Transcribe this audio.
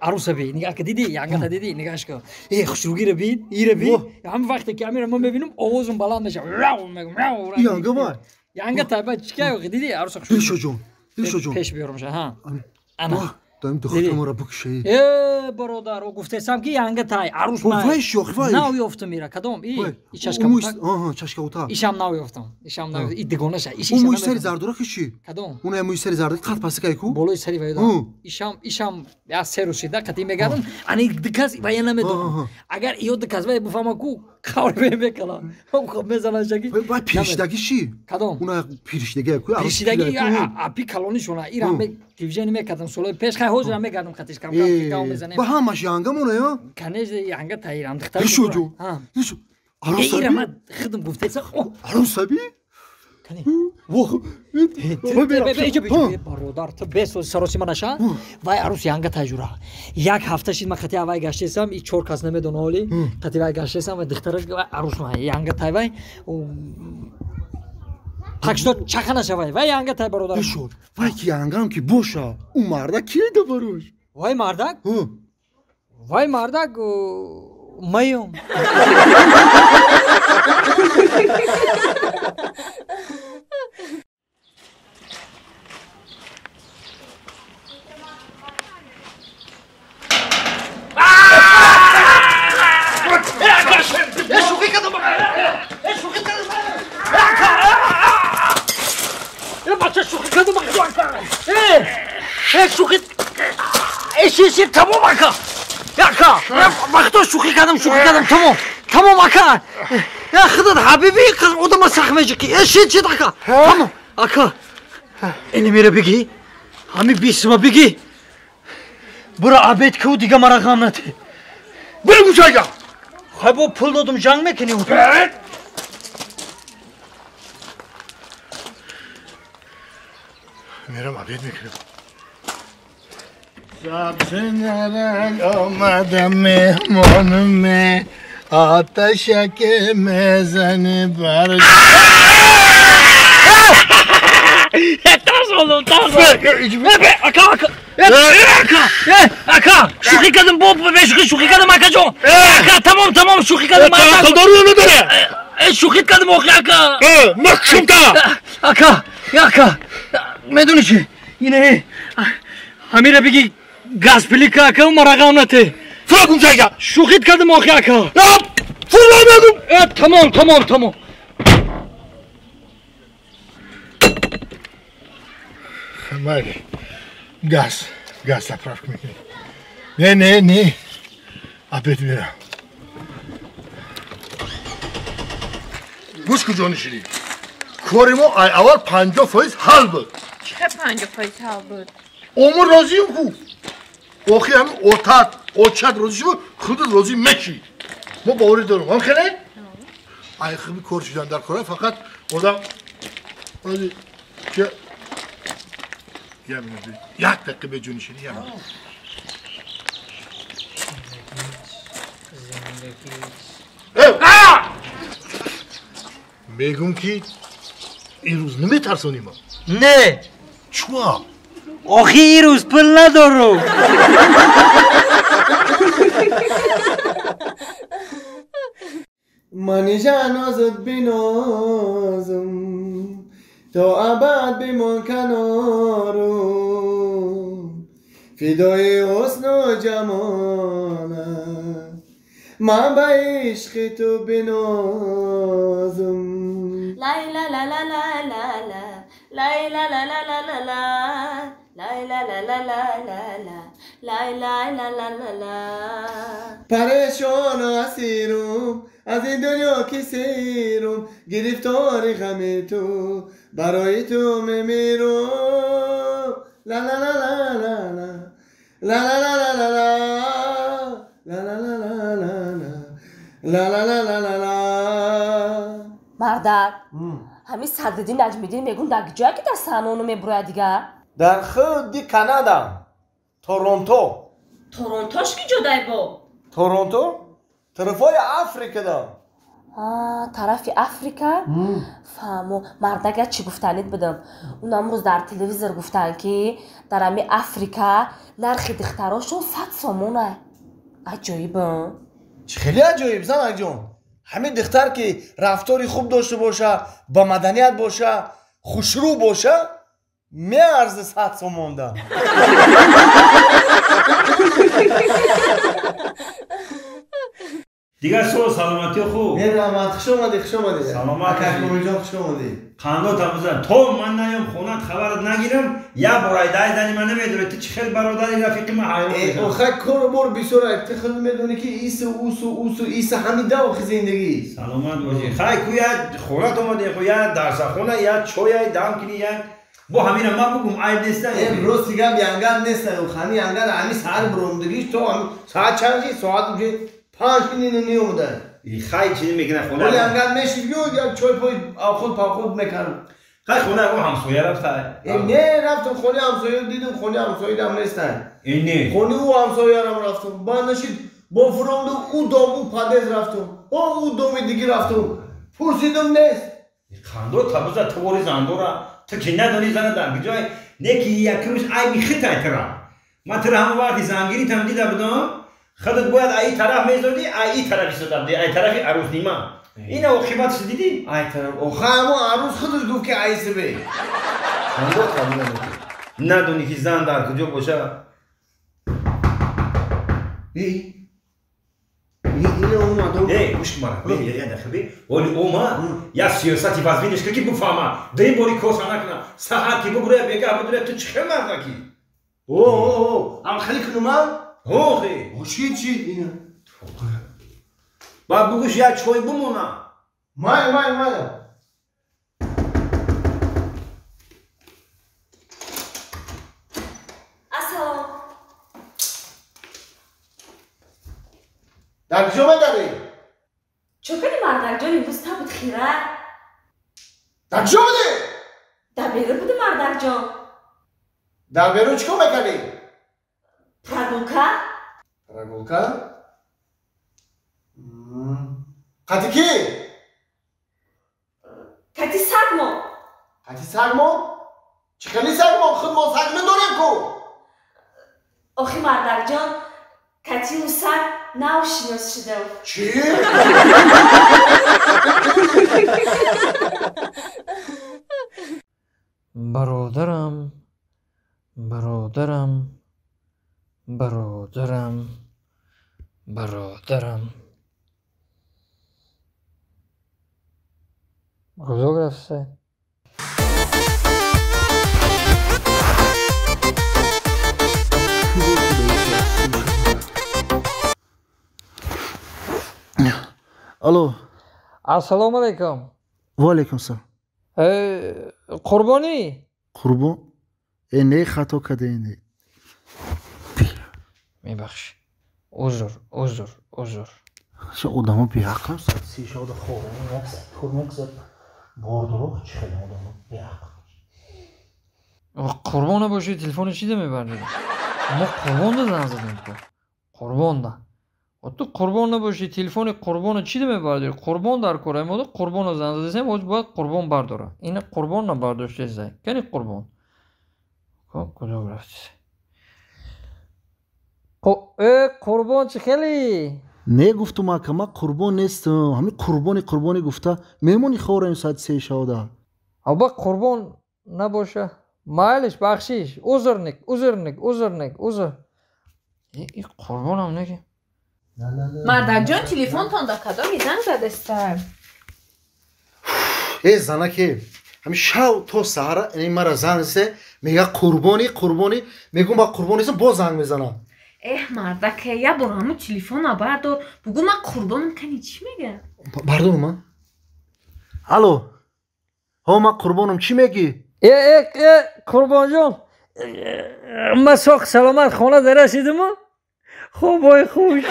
Аруса би, нига ака диди, янга диди, нигаш ко. Э, хушругира би, ира би. Ҳам вақте ки амира мо мебинам, овозум баланд мешава. Рау мегум, рау. Янга бай. Янга тай ба чикай диди, аруса хушруги. Дилшоҷон, Дилшоҷон. Пеш биёрам ша, ҳа. Ана. Даим духтамара бикши. Э, бародар, о гуфтесам ки янга тай, арус май. Вай шох, вай. Нав ёфтам ира, кадом? И, и чашка утак. Аҳа, чашка утак. Ишам нав ёфтам. Ишам нав, и дигонаша. Иш ишам. Муи сари зардора киши. Кадом? Уна муи сари зард қат пасикай ку? Болои сари вай дам. Ишам, ишам я серушида қати мегардам. Ани дикас вай намедонам. Агар иё дикас вай буфама ку, қавр мекала. Хоб мезанан шаки. Вай пиршидаги ши? Кадом? Уна пиршидаги ку? Пиршидаги апи калонишона. Ира ме дивижени мекардам солои пеш, хай ҳозир мекардам қатиш кам кам гав мезанем. Ба ҳамаш янга мона ё? Конечно, янга таирам духтар. Дилшоҷон. Дилшо. Арусаби? Ира ма хидм гуфтеса. Арусаби? Кани. Вох. Бародар, ту бесози саросима наша. Вай арус янга таҷура. Як ҳафта шид ма қати авай гаштесам, и чор кас намедона ҳоли. Қати вай гаштесам ва духтара арус ма янга тай вай. Так что чаха нашавай. Вай янга тай бародар. Шуд. Вай ки янгам ки боша. У мардак ки да барош? Вай мардак? Вай мардак маём. Ши тамом ака. Ака, вақто шӯхӣ кардам, шӯхӣ кардам, тамом. Тамом ака. Я худат ҳабиби одама сахт меҷиқӣ. Э, ши ши ака. Тамом ака. Ини мера бигӣ. Ҳами бисма бигӣ. Бура обед ку дига мара ғам нате. Бигу чайга. Хай бо пул додум ҷанг мекунӣ. Мерам обед мекунам. Сабзинерек омадам меҳмонуме, оташаке мезани бар. Тарс олдум, тарс олдум. Ака, ака, ака, ака, шӯхӣ кардам, бо бешӯхӣ шӯхӣ кардам, акаҷон. Ака, тамом, тамом, шӯхӣ кардам. Ақлдору надоре. Шӯхӣ кардам, охи, ака. Макшумта. Ака, ака, медонӣ чи? Ине, ҳамира бигӣ газплика ака, мара ғам нате. Фуракум чайга. Шӯхит кардам, охи, ака. Фурай мегум. Тамом, тамом, тамом. Майли. Газ, газ заправка мекунем. Не, не, не. Обед мерам. Гӯш куҷо нишидӣ? Кори мо ай аввал 50% ҳал буд. Чӣ 50% ҳал буд? Омон розием ку. Охи ҳами отат, очат розӣ шуд, худат розӣ мешӣ. Мо боварӣ дорем. Ҳам хеле? Ай хуби кор шудан дар кора фақат одам ки як дақиқа беҷонишинӣ як. Мегум ки имрӯз наметарсонӣ ма? Не. Чуа? Охи ирӯз пул надорум. Манижа нозат бинозам, то абад бимон канорум, фидои ҳусну ҷамолат, ман ба ишқи ту бинозам. Лай ла ла ла ла ла ла, лай ла ла ла ла ла ла, лай ла ла ла ла ла ла, лай лай ла ла ла ла. Парешону асирум, аз ин дунё ки сирум, гирифтори ғами ту, барои ту мемирум. Ла ла ла ла ла ла, ла ла ла ла ла ла, ла ла ла ла ла ла, ла ла ла ла ла ла. Мардак, ҳамин Садриддин Наҷмиддин мегӯм дар ҷое ки дар саҳнаону мебурояд дигар? Дар худи Канада, Торонто. Торонтош ки ҷо дай бо? Торонто? Тарафҳои Африкада. Тарафи Африка? Фаҳмо, мардага чӣ гуфтанид будам. Он амрӯз дар телевизор гуфтанд, ки дар ами Африка нархи духтарошон 100 сомона. Аҷоиб. Чӣ хеле аҷоиб, занакҷон. Ҳамин духтар ки рафтори хуб дошта боша, ба маданият боша, хушрӯ боша, меарза 100 сомонда. Дигар суол саломатӣ хуб. Не раҳмат, хуш омадӣ, хуш омадӣ. Саломат. Акакомиҷон хуш омадӣ. Қандо табузан. То ман наём хонат хабарат нагирам, як бор айдаи зани ман намедонӣ. Ту чӣ хел бародари рафиқи ман ҳайрон мешавам. Охай кору бор бисёр айб. Ту худ медонӣ ки ису усу усу иса ҳамин давохи зиндагӣ. Саломат бошӣ. Хай ку як хонат омадӣ, ху як дарсахона, як чой дам кунӣ, як бо ҳамина ман бугум айб неста. Рости гап янгар неста. Ҳами янгар ҳами саҳар буромдагиш то соат чанд шид? Соат 5 минут ниомуда. Хай чизи мекунад хона. Оли ангар мешид гӯ як чой пой авход павход мекард. Хай хона ягон ҳамсоя рафта. Не, рафтам хони ҳамсоя дидам, хони ҳамсоядам нестан. Не. Хони ӯ ҳамсоярам рафтам. Баъд нашид бо фуромду ӯ дом ӯ подъезд рафтам. О ӯ доми диги рафтам. Пурсидам нест. Қандо табуза тувори зандора. Ту ки надони зана дар куҷой? Не ки якумш айби хитай тира. Ман тира ҳама вақти зангиритам дида будам. Худат бояд ай тараф мезодӣ, ай тараф истода будӣ, ай тарафи арӯснима. Ина оқибатш дидӣ? Ай тараф. Оха ҳамо арӯс худаш гуфт ки айсибе. Қандо табуза надонӣ ки зан дар куҷо боша. Не, гӯш мара. Я дахби. Оли ома я сиёсати вазвиниш ки буфаҳма. Дим бори коса накуна. Саҳар ки бубура бегаҳ будура ту чӣ хел мардаки? О, о, о, ам хеле кунума? Охи. Чӣ чӣ ина? Баъд бугӯш як чой бумона. Май, май, май. Ассалом. Дар куҷо медарӣ? Чо кардӣ мардакҷон, имрӯз табуд хира? Дар куҷо будӣ? Дар берун будӣ мардакҷон. Дар берун чӣ кор мекардӣ? Прогулка? Прогулка? Қати ки? Қати сагмо. Қати сагмо? Чӣ хели сагмо? Худ мо саг медорем ку? Охи мардакҷон, қати ӯ саг нав шинос шудам. Чӣ? Бародарам, бародарам, бародарам, бародарам. Куҷо рафта? Алло. Ассалому алайкум. Ва алайкум салом. Қурбонӣ? Қурбон? Не, хато кардем. Не. Мебахш. Узр, узр, узр. Чӣ одамо беақлам, соати се шабода хобам, як кор мегузард. Бордуроқ чӣ хеле одамо беақл. Қурбон набошӣ, телефони чӣ да мебардорӣ? Мо Қурбонда занг задем ку. Қурбонда. Ту Қурбон набошӣ, телефони Қурбона чӣ да мебардорӣ? Қурбон дар кор омода, Қурбона занг задасем, ҳоз бояд Қурбон бардора. Ина Қурбон набардоштесай. Кани Қурбон? Куҷо рафтӣ? Қурбон чӣ хеле? Не гуфтум ака, ман қурбон нестам. Ҳамин қурбони қурбонӣ гуфта меҳмони хораем соати се шавода. Алба қурбон набоша. Майлиш, бахшиш. Узрник, узрник, узрник, узр. И қурбонам неки. Мардакҷон, телефонтон да кадоми занг задаста? Э занаке, ҳамин шав то саҳара ин мара занг засе, мега қурбонӣ, қурбонӣ, мегӯм ба қурбон нестам, боз занг мезанам. Эҳ мардаке, як бор ҳамун телефона бардор, бугӯ ман қурбонам, кани чӣ мега? Бардорум ман? Алло. Ҳо, ман қурбонам, чӣ мегӣ? Э, Қурбонҷон, ман соқ саломат хона дарасидиму? Хубой хуш.